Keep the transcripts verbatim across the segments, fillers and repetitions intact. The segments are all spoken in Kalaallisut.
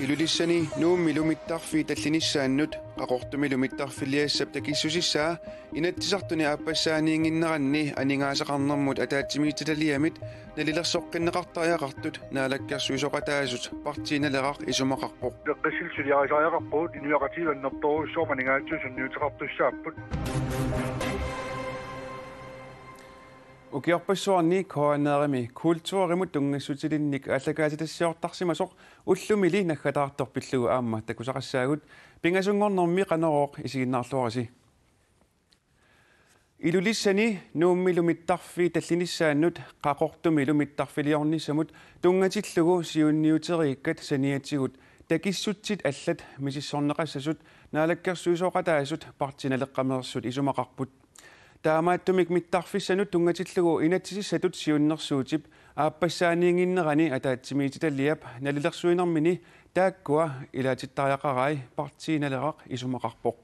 Ilulissani Nuummilu mittarfiit tallinissaannut Qaqortumilu mittarfiliassap takissusissaa Inatsisartuni aappassaaniinnginneranni aningaasaqarnermut ataatsimiititaliamit nalilersoqqinneqartariaqartut naalakkersuisooqataasut Partii Naleraq isumaqarpoq. Peqqissillutik suliarisariaqarpugut, inuiaqatigiit annertoorujussuarmik aningaasat sunniuteqartussaapput. Ukiorpassuarni K N R-imi kulturimut tunngassutilinnik aallakaatitassiortarsimasoq ullumili naggataartoq pillugu aamma takusaqassaagut, pingasunngornermi Qanorooq isiginnaarluarisi. Ilulissani Nuummilu mittarfiit tallinissaannut Qaqortumilu mittarfiliornissamut tunngatillugu siunniuteriikkat saniatigut takissutsit allat misissorneqassasut naalakkersuisooqataasut Partii Naleqqameersut isumaqarput. Taamaattumik mittarfissanut tunngatillugu inatsisissatut siunnersuutip aappassaaniinnginnerani ataatsimiititaliap nalilersuinermini taakkua ilaatittariaqarai Partii Naleraq isumaqarpoq.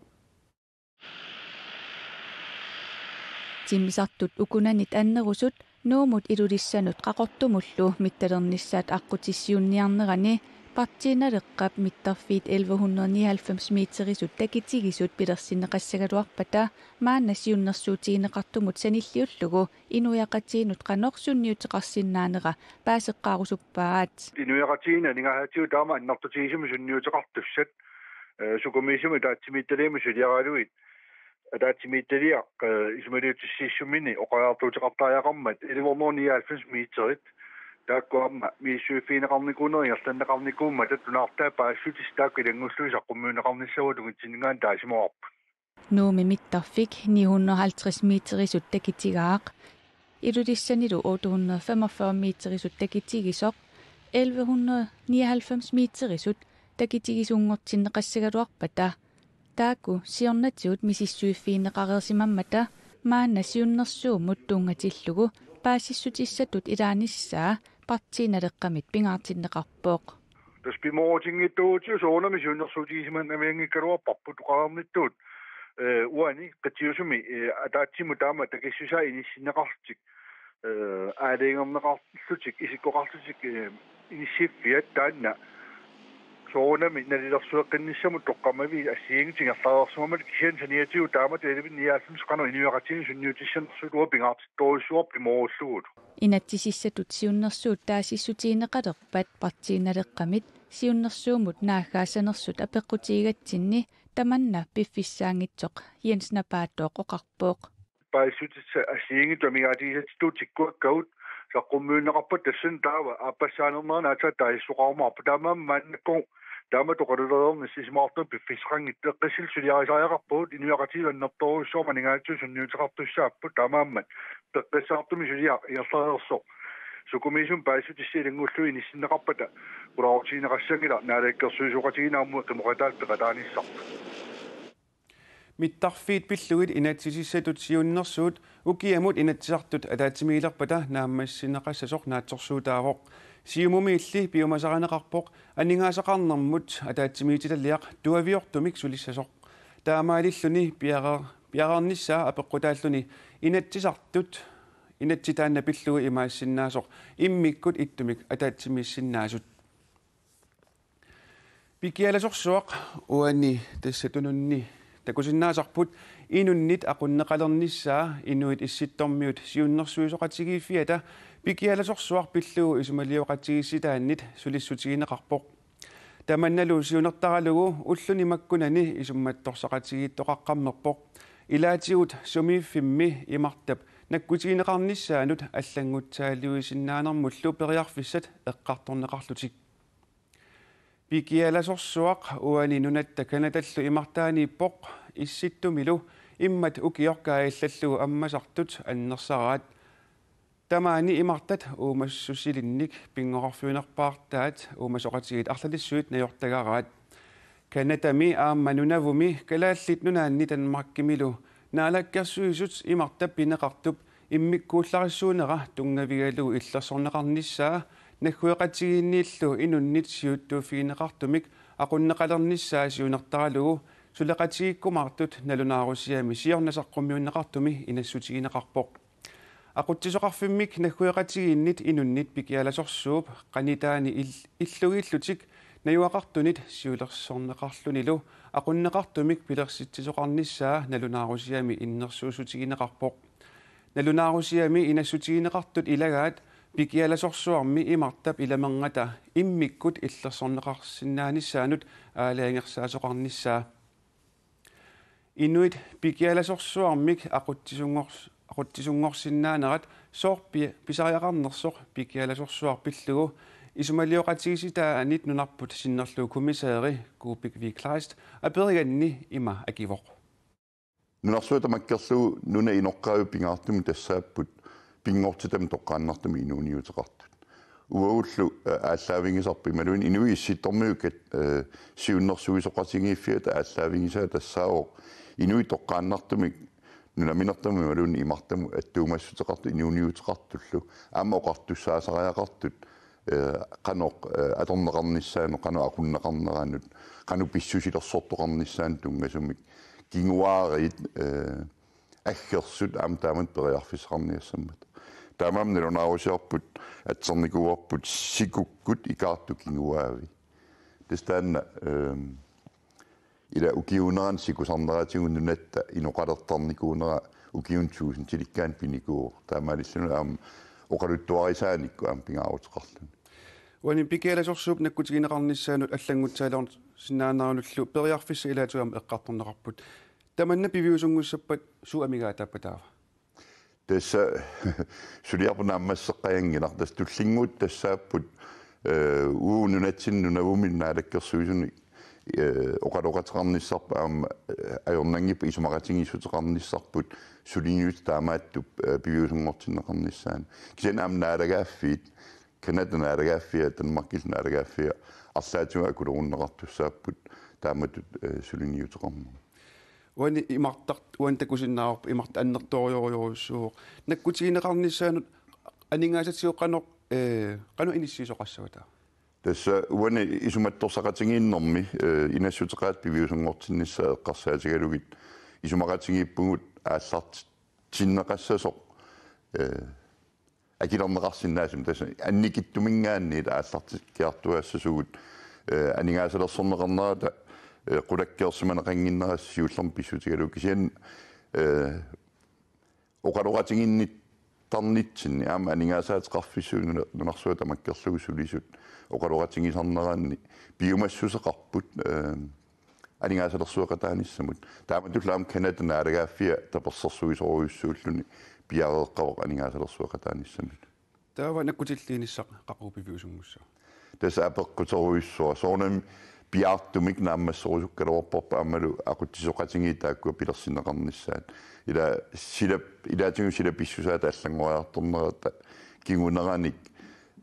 Timmisartut ukunanit annerusut Nuummut Ilulissanut Qaqortumullu mittalernissaat aqqutissiuunniarnerani Partii Naleqqap mittarfiit elleve hundrede nioghalvfems meterisut takitigisut pilersinneqassagaluarpata maanna siunnersuutigineqartumut sanilliullugu inuiaqatigiinnut qanoq sunniuteqarsinnaanera paaseqqaarusuppaat. Inuiaqatigiinni aningaasatigut taama annertutigisumik sunniuteqartussat, eh, sukumiisumik ataatsimiititaliami suliaralugit ataatsimiititaliaq, eh, isumaliutissiissumini oqariartuuteqartariaqarmat elleve hundrede nioghalvfems meterit, taakku aamma misissuiffigineqarnikuunerit ingerlanneqarnikuummata tunaartaat paasissutissat taakku ilanngullugit saqqummiunneqarnissavagut tungitsinnit taasimavoq. Nuummi mittarfik ni hundrede halvtreds meterisut takitigaaq, Ilulissanilu otte hundrede femogfyrre meterisut takitigisoq, elleve hundrede nioghalvfems meterisut takitigisunngortinneqassagaluarpata, taakku siornatigut misissuiffigineqareersimammata maanna siunnersuummut tunngatillugu paasissutissatut ilaanissaa Partii Naleqqamit pingaartinneqarpoq. Tassa pimoorutinngitsuugut soorunami siunnersuutigisimannamianngikkaluarparput oqarnittut, eh, uani qitiusumi, eh, ataatsimut taama takissusaa inissinneqarlutik, eh, aalajangerneqarlutik, isikkoqarlutik, eh, inissiffiat taanna soorunami nalilersueqqinnissamut toqqammaviit assigiinngitsut ingerlareersimammata kisianni saniatigut taamatut elleve nioghalvfems qanoq inuiaqatigiinnut sunniutissanersugut uanga pingaartittorujussuarput pimoorullugulu. Inatsisissatut siunnersuut taasissutigineqalerpat Partii Naleqqamit siunnersuummut naaggaassanersut apeqqutigigatsinni tamanna piffissaanngitsoq Jens Napaattooq oqarpoq. Paasissutissat assigiinngitsut amigaatigisatsitut tikkuakkagut saqqummiunneqarpata tassani taava aappassaanerani aatsaat taasissoqarumaarpoq, taamaammat maannakkut taama toqaluleriornissaq isumaqarpunga piffissaqanngitsoq. Peqqissillutik suliarisariaqarpugut, inuiaqatigiit annertoorujussuarmik aningaasat sunniuteqartussaapput, taamaammat peqqissaartumik suliaq ingerlareersoq sukumiisumik paasissutissat ilanngullugit inissinneqarpata qularuutigineqassanngilaq naalakkersuisooqatigiinni aamma qimoqataallu peqataanissarput. Mittarfiit pillugit inatsisissatut siunnersuut ukiamut Inatsisartut ataatsimiilerpata naammassineqassasoq naatsorsuutaavoq. Siumumiilli piumasarineqarpoq aningaasaqarnermut ataatsimiititaliaq tuaviortumik sulissasoq. Taamaalilluni piareer-, piareernissaa apeqqutaalluni Inatsisartut inatsit taanna pillugu imaassinnaasoq immikkut ittumik ataatsimiissinnaasut. Pikialasorsuaq uani tassa tununni takusinnaasarput inunnit aqunneqalernissaa Inuit Issittormiut siunnersuisoqatigiiffiata Pikialasorsuaq pillugu isumalioqatigiissitaannit sulissutigineqarpoq. Tamannalu siunertaralugu ulluni makkunani isummattorsaqatigiittoqaqqammerpoq. Ilaatigut sumiiffimmi imartap nakkutigineqarnissaanut allanngutsaaliuisinnaanermullu periarfissat eqqartorneqarlutik. Pikialasorsuaq uani nunatta Canadallu imartaaniippoq, Issittumilu immat ukioq kaajallallugu ammasartut annersaraat. Tamaani imartat uumassusilinnik pinngorarfiunerpaartaat uumasoqatigiit arlalissuit najortagaraat. Canadami aamma Nunavumi Kalaallit Nunaanni Danmarkimilu Naalakkersuisut imartap pineqartup immikkuullarissuunera tunngavigalugu illersorneqarnissaa naggueqatigiinniillu inunnit siuttuuffigineqartumik aqunneqalernissaa siunertaralugu suleqatigiikkumaartut nalunaarusiami siorna saqqummiunneqartumi inassutigineqarpoq. Aqutsisoqarfimmik naggueqatigiinnit inunnit pikialasorsuup qanitaani il-, illugiillutik najugaqartunit siulersorneqarlunilu aqunneqartumik pilersitsisoqarnissaa nalunaarusiami innersuussutigineqarpoq. Nalunaarusiami inassutigineqartut ilagaat pikialasorsuarmi imartap ilamerngata immikkut illersorneqarsinnaanissaanut aalajangersaasoqarnissaa. Inuit pikialasorsuarmik aqutsisunngors-, aqutsisunngorsinnaanerat sooq pi-, pisariaqarnersoq pikialasorsuaq pillugu isumalioqatigiissitaanit nunarput sinnerlugu kommissæri Kuupik V. Kleist aperiganni ima akivoq. Nunarsuaq tamakkerlugu nunap inoqqaavi pingaartumik tassaapput pinngortitami toqqaannartumik inuuniuteqartut. Uagullu, eh, aallaavigisarput imaluunniit inuit issittormiut kat-, eh, siunnersuisoqatigiiffiata aallaavigisaa tassaavoq inuit toqqaannartumik nunaminertamut imaluunniit imartamut attuumassuteqartut inuuniuteqartullu aamma oqartussaasariaqartut, eh, qanoq, eh, atorneqarnissaanut, qanoq aqunneqarneranut, qanoq pissusilersortoqarnissaanut tunngasumik kinguaariit, eh, aggersut aamma taamatut periarfissaqarniassammata. Taamaammat nalunaarusiarput atsernikuuarput sikukkut ikaartut kinguaavi. Tassa taanna, ehm, ila ukiuunerani sikusarneratigut nunatta inoqalertarnikuunera ukiuni tuusintilikkaani pinikuuvoq. Taamaalilluni aamma oqaluttuarisaanikku aamma pingaaruteqarluni. Uani pikialasorsuup nakkutigineqarnissaanut allanngutsaaliorsinnaaneranullu periarfissat ilaatigut aamma eqqartorneqarput. Tamanna piviusunngussappat suut amigaataapput taava? Tassa suliarput naammasseqqajanngilaq, tassa tullinnguuttut tassaapput, eh, uagut nunatsinni Nunavummi Naalakkersuisuni, eh, oqaloqateqarnissarput aamma, eh, ajornanngippat isumaqatigiissuteqarnissarput suliniutit taamaattut, eh, piviusunngortinneqarnissaanut. Kisianni aamma naalagaaffiit, Canada naalagaaffia, Danmarkillu naalagaaffia arlaatigut akulerunneqartussaapput taamatut, eh, suliniuteqarneq. Uani imartart-, uani takusinnaavarput imartaq annertoorujorujussuuvoq. Nakkutigineqarnissaanut aningaasatigut qanoq, eh, qanoq inissiisoqassava taava? Tassa uani isumattorsaqatigiinnermi, eh, inassuteqaat piviusunngortinnissaat eqqarsaatigalugit isumaqatigiippugut aallartinneqassasoq, eh, akilerneqarsinnaasumik, tassa annikitsuminngaanniit aallartikkiartuaassasugut, eh, aningaasalersorneqarnerata, eh, qulakkeersimaneqannginnerata siullermik pissutigalugu kisianni, eh, oqaloqatigiinnittarnitsinni aamma aningaasaateqarfissuit nuna-, nunarsuaq tamakkerlugu sulisut oqaloqatigisarneranni piumassuseqarput, eh, aningaasalersueqataanissamut. Taamatullu aamma Canada naalagaaffia tapersersuisorujussuulluni piareeqqavoq aningaasalersueqataanissamut. Taava nakkutilliinissaq qaqugu piviusunngussava? Tassa apeqquterujussuaq. Soorunami piaartumik naammasserusukkaluarparput aammalu aqutsisoqatigiit taakkua pilersinneqarnissaat. Ila silap, ilaatigut silap pissusaata allanngoriartornerata kinguneranik,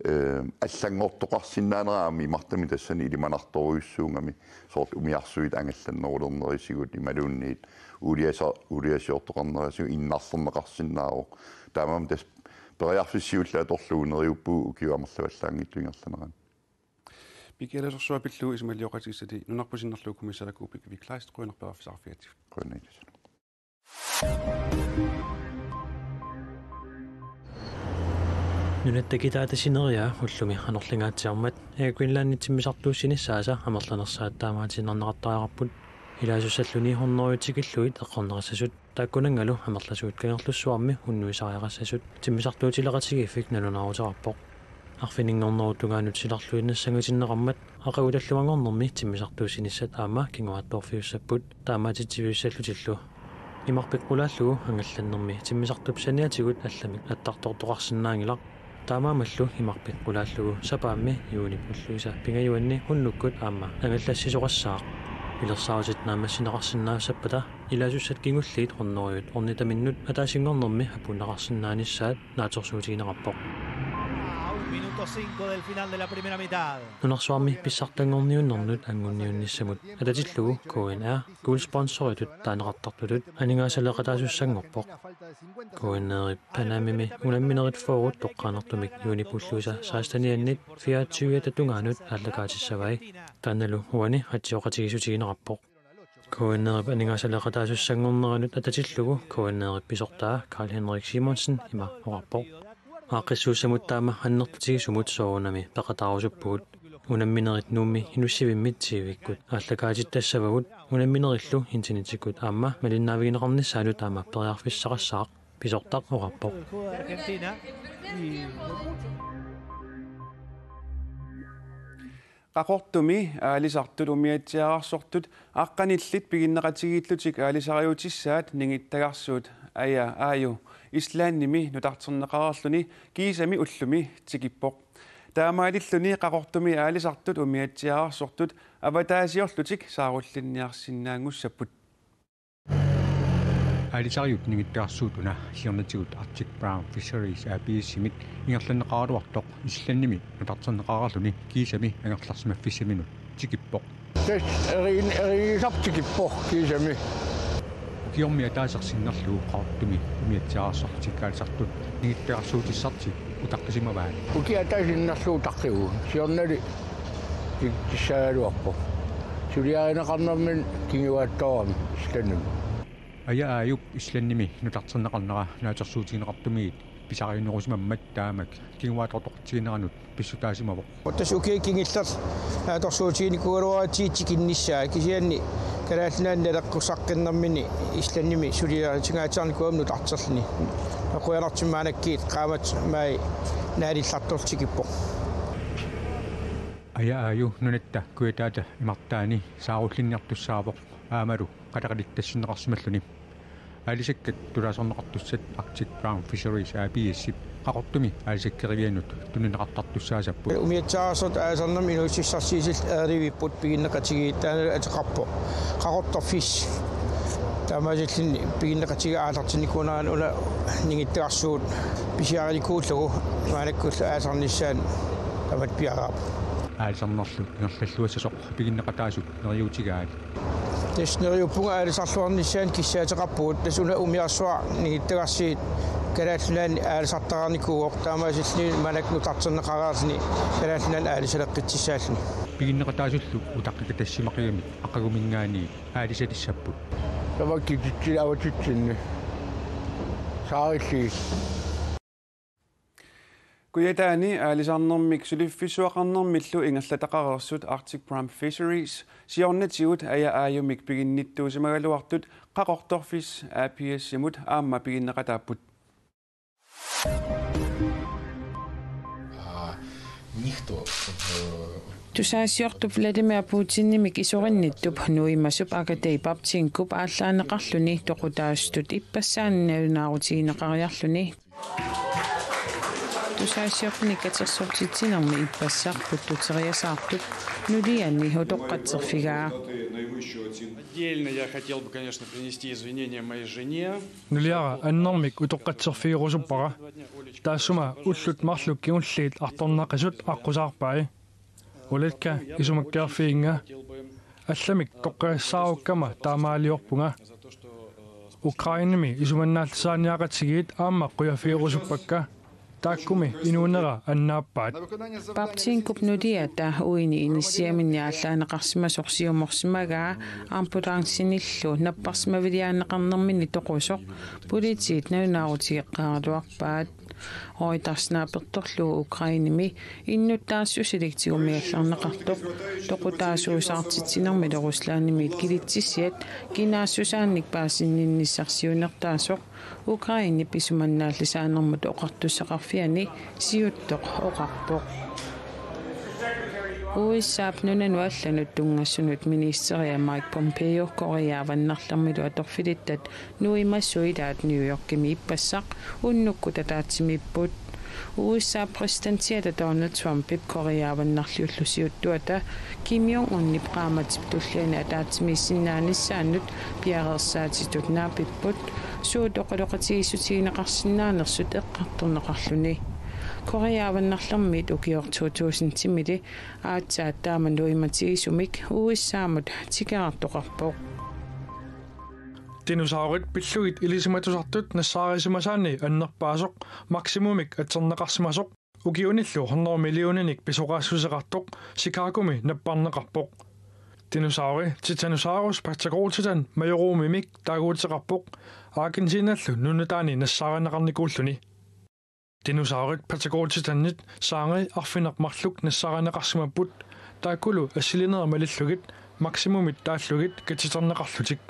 eh, allanngortoqarsinnaanera aamma imartami tassani ilimanartorujussuugami, soorlu umiarsuit angallannerulernerisigut imaluunniit uuliasa-, uuliasiortoqarnerisigut innarlerneqarsinnaavoq. Taamaammat tassa periarfissat siulleq atorlugu neriuppugut ukiut amerlavallaanngitsut ingerlaneranni. Pikialasorsuaq pillugu isumalioqatigiissitali nunarput sinnerlugu kommissær Kuupik V. Kleist, qujanaq periarfissaqarfigatsigut. Qujanaq. Nunatta kitaata sineriaa ullumi anorlingaatsiarmat Air Greenlandip timmisartuussinissaasa amerlanersaat taamaatiinnarneqartariaqarput. Ilaasussalluni hundrede tikillugit eqqorneqassasut, taakkunanngalu amerlasuut Kangerlussuarmi unnuisariaqassasut timmisartuutileqatigiiffik nalunaaruteqarpoq. Arfininngornerup tungaanut silarluinnassanngitinneqarmat aqagu tallimanngornermi timmisartuussinissat aamma kinguaattoorfiussapput, taamaatitsiviussallutillu. Imarpik qulaallugu angallannermi timmisartup saniatigut allamik attartortoqarsinnaanngilaq. Taamaammallu imarpik qulaallugu sapaammi juunip ulluisa pingajuanni unnukkut aamma angallassisoqassaaq. Pilersaarutit naammassineqarsinnaassappata ilaasussat kingulliit hundredit ornitaminnut ataasinngornermi apuunneqarsinnaanissaat naatsorsuutigineqarpoq. A un minuto cinco del final de la primera mitad. Nunarsuarmi pissartanngorniunnernut angunniunnissamut atatillugu K N R guldssponsoritut taaneqartartutut aningaasaleeqataasussanngorpoq. K N R-ip Panamimi unamminerit fyrret toqqaannartumik juunip ulluisa seksteniannit fireogtyveata tungaanut aallakaatissavai. Taannalu uani atsioqatigiissutigineqarpoq. K N R-ip aningaasaleeqataasussanngorneranut atatillugu K N R-ip pisortaa Karl Henrik Simonsen ima oqarpoq. Aaqqissuussamut taama annertutigisumut soorunami peqataarusuppugut. Unamminerit Nuummi Inussivimmi T V-kkut aallakaatitassavagut, unamminerillu internettikkut aamma malinnaavigineqarnissaanut taama periarfissaqassaaq, pisortaq oqarpoq. Qaqortumi aalisartut umiatsiaararsortut aqqanillit piginneqatigiillutik aalisariutissaat ningittagarsuut Aja Aaju Islandimi nutarterneqareerluni kiisami ullumi tikippoq. Taamaalilluni Qaqortumi aalisartut umiatsiaararsortut avataasiorlutik saarullinniarsinnaanngussapput. Aalisariut ningittagarsuut una siornatigut Arctic Brown Fisheries A P S-imit ingerlanneqaraluartoq Islandimi nutarterneqareerluni kiisami angerlarsimaffissaminut tikippoq. Tassa erin-, erigisarput tikippoq kiisami. Ukiormi ataaseq sinnerlugu Qaqortumi umiatsiaararsortik aalisartut ningittagarsuutissartik utaqqisimavaat. Ukiup ataaseq sinnerlugu utaqqivugut. Siornali tikittussaagaluarpoq. Suliarineqarnermini kinguaattoorami Islandimi. Aja Aajup Islandimi nutarterneqarnera naatsorsuutigineqartumit pisariunerusimammat taamak kinguaattooqatigiinneranut pissutaasimavoq. Tassa ukiut kingullerni naatsorsuutiginikuugaluaratsigu tikinnissaa, kisianni Kalaallit Nunaanni naleqqussaqqinnermini Islandimi suliarinngaatsiarnikuugami nutarterluni. Qujanartumik maannakkut qaammatit maani naalillartorlutik tikippoq. Aja Aaju nunatta kujataata imartaani saarullinniartussaavoq aammalu qalaqalittassinneqarsimalluni. Aalisakkat tulaasorneqartussat Arctic Brown Fisheries A P S-ip Qaqortumi aalisakkerivianut tunineqartartussaasapput. Umiatsiaararsortut aalisarnermik inuussutissarsiutillit aalivipput piginneqatigiit, taanna ateqarpoq Qaqortoq Fish. Taamaasilluni piginneqatigiit aallartinnikuunerani una ningittagarsuut pisiarinikuullugu maannakkullu aalisarnissaanut tamatta piaraarput. Aalisarnerlu ingerlalluassasoq piginneqataasut neriuutigaat. Tassa neriuppunga aalisarluarnissaanut kissaateqarpugut, tassa una umiarsuaq ningittagarsuit Kalaallit Nunaanni aalisartaraarnikuuvoq, taamaasilluni maannakkut nutarterneqareerluni Kalaallit Nunaanni aalisaleqqitsissaalluni. Piginneqataasullu utaqqikatassimaqigamik aqaguminngaanniit aalisalissapput. Tamakku kititsinni avatitsinni saarillugit. Kujataani aalisarnermik suliffissuaqarnermillu ingerlataqareersut Arctic Brown Fisheries siornatigut Aja Aajumik piginnittuusimagaluartut Qaqortoq Fish A P S-imut aamma piginneqataapput. Tusagassiortup Vladimir Putinimik isorinniittup nuimasup Arkadij Babtjenkup aallaanneqarluni toqutaasutut ippassaani nalunaarutigineqariarluni. Tusagassiorfinik katersortitsinermi ippassaq puttuteriasaartup nuliani utoqqatserfigaa. Отдельно я хотел бы, конечно, принести извинения моей жене. Nuliara annermik utoqqatserfigerusuppara. Taassuma ullut marluk kingulliit artornaqisut aqqusaarpai. Olga isumakkeerfiginnga. Allamik toqqagassaarukkama taamaaliorpunga. Ukrainemi isumannaallisaaniaqatigiit aamma qujaffigerusuppakka. Taakkumi inuunera annaappaat. Babtjenkup nuliata uini inissiaminni aallaanneqarsimasoq siumorsimagaa ambulancenillu napparsimaviliaanneqarnerminni toqusoq politiit nalunaarutigeqqaaraluarpaat. Reuters naapertorlugu Ukrainemi innuttaassusilik tigumigallarneqartoq toqutaasuusaartitsinermilu Ruslandimiit kilitsissiat kinaassusaannik paasinninnissaq siunertaasoq Ukrainep isumannaallisaanermut oqartussaqarfiani siuttoq oqarpoq. U S A-p nunanut allanut tunngassunut ministeria Mike Pompeo Korea Avannarlermilu atorfilittat nuimasut ilaat New Yorkimi ippassaq unnukkut ataatsimiipput. U S A-p præsidentiata Donald Trumpip Korea Avannarliullu siuttuata Kim Jong-unip qaammatip tulliani ataatsimiissinnaanissaanut piareersaatitut naapipput suut oqaloqatigiissutigineqarsinnaanersut eqqartorneqarluni. Korea Avannarlermiit ukioq to tusind timili aatsaat taama nuimatigisumik U S A-mut tikeraartoqarpoq. Dinosaurit pillugit ilisimatusartut nassaarisimasaanni annerpaasoq Maximumik atserneqarsimasoq ukiunillu hundrede millioninik pisoqaassuseqartoq Chicagomi napparneqarpoq. Dinosauri Titanosaurus patagotitan Majorumumik taaguuteqarpoq Argentinallu nunataani nassaarineqarnikuulluni. Dinosaurit patagotitanit saari arfineq-marluk nassaarineqarsimapput, taakkulu assilinerit malillugit maksimumit taallugit katiterneqarlutik.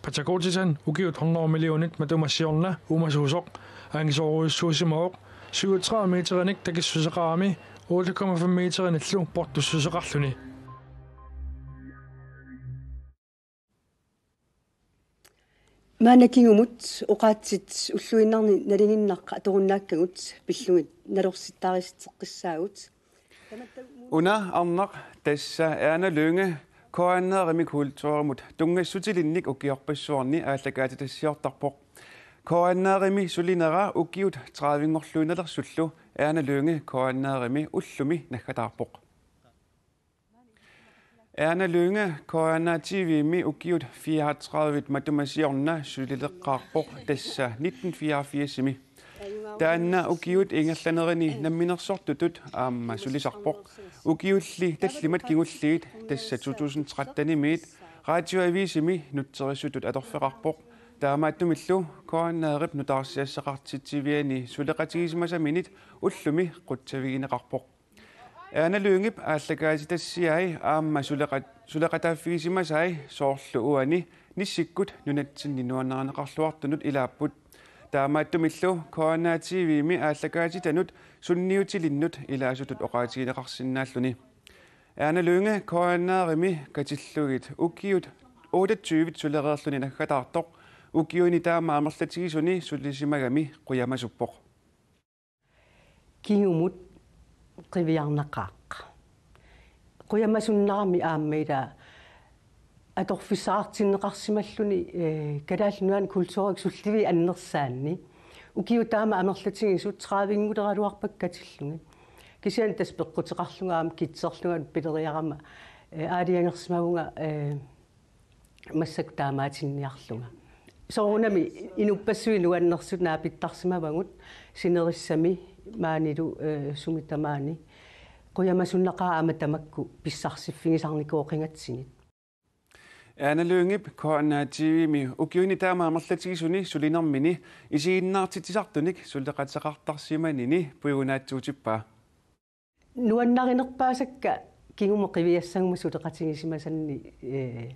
Patagotitan ukiut hundrede millionit matuma siorna uumasuusoq angisoorujussuusimavoq syvogtredive meterinik takissuseqarami otte komma fem meterinillu portussuseqarluni. Maanna kingumut oqaatsit ulluinnarni nalinginnaq atorunnaakkagut pillugit nalorsittaarissaqqissinnaavugut. Una arnaq tassa Erna Lynge, K N R-imi kulturimut tunngassutilinnik ukiorpassuarni aallakaatitassiortarpoq. K N R-imi sulinera ukiut tredive-nngorluinnalersullu Erna Lynge K N R-imi ullumi naggataarpoq. Erna Lynge K N R T V-mi ukiut fireogtredive matuma siorna sulileqqaarpoq tassa nitten fireogfirsimi. Taanna ukiut ingerlanerini namminersortutut aamma sulisarpoq. Ukiulli tallimat kingulliit tassa to tusind tretten-imiit Radioavisimi nutserissutut atorfeqarpoq. Taamaattumillu K N R-ip nutaarsiassaqartitsiviani suleqatigisimasaminit ullumi qutsavigineqarpoq. Erna Lyngep aallakaatitassiai aamma suleqat-, suleqataaffigisimasai soorlu uani Nissikkut nunatsinni nuannarineqarluartunut ilaapput. Taamaattumillu K N R T V-mi aallakaatitanut sunniutilinnut ilaasutut oqaatigineqarsinnaalluni. Erna Lynge K N R-imi katillugit ukiut otteogtyve sulereerluni naggataartoq ukiuni taama amerlatigisuni sulisimagami qujamasuppoq. Kingumut qiviarnaqaaq. Qujamasunnarami aamma ila atorfissaqartinneqarsimalluni, eh, Kalaallit Nunaanni kulturikkut sulliviit annersaanni. Ukiut taama amerlatigisut tredive-nnguleraluarpakka katillugit. Kisianni tassa peqquteqarlunga aamma kitserlunga pileriarama, eh, aalajangersimavunga, eh, massakkut taamaatinniarlunga. Soorunami inuppassuit nuannersut naapittarsimavagut sinerissami maanilu, eh, sumi tamaani. Qujamasunnaqaaq aamma tamakku pissarsiffigisarnikooqingatsigit. Erna Lyngep K N R T V-mi ukiuni taama amerlatigisuni sulinermini isiginnaartitsisartunik suleqateqartarsimanini puigunaatsuutippaa. Nuannarinerpaasakka kingumut qiviassaguma suleqatigisimasanni, eh,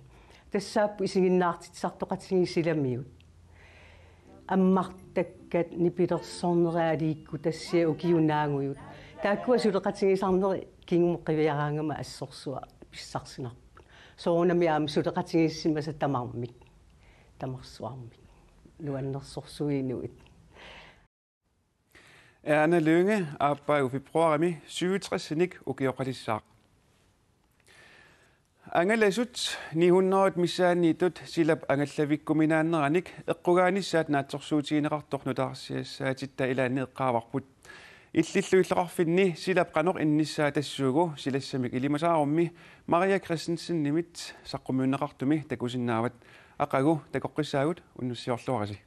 tassaapput isiginnaartitsisartoqatigiit silamiut. Ammartakkat nipilersornerit aliikkutassiat ukiut naagujut. Taakkua suleqatigisarneri kingumut qiviaraangama assorsuaq pissarsinarput. Soorunami aamma suleqatigisimasat tamarmik. Tamarsuarmik. Nuannersorsuit inuit. Erna Lynge aappaagu februarimi syvogtresinik ukioqalissaaq. Angalasut ni hundrede missaanniittut silap angallavikkuminaanneranik eqqugaanissaat naatsorsuutigineqartoq nutaarsiassaatitta ilaanni eqqaavarput. Illillu illoqarfinni silap qanoq innissaa tassuugu silassamik ilimasaarummi Maria Christensenimit saqqummiunneqartumi takusinnaavat. Aqagu takoqqissaagut, unnussiorluarisi.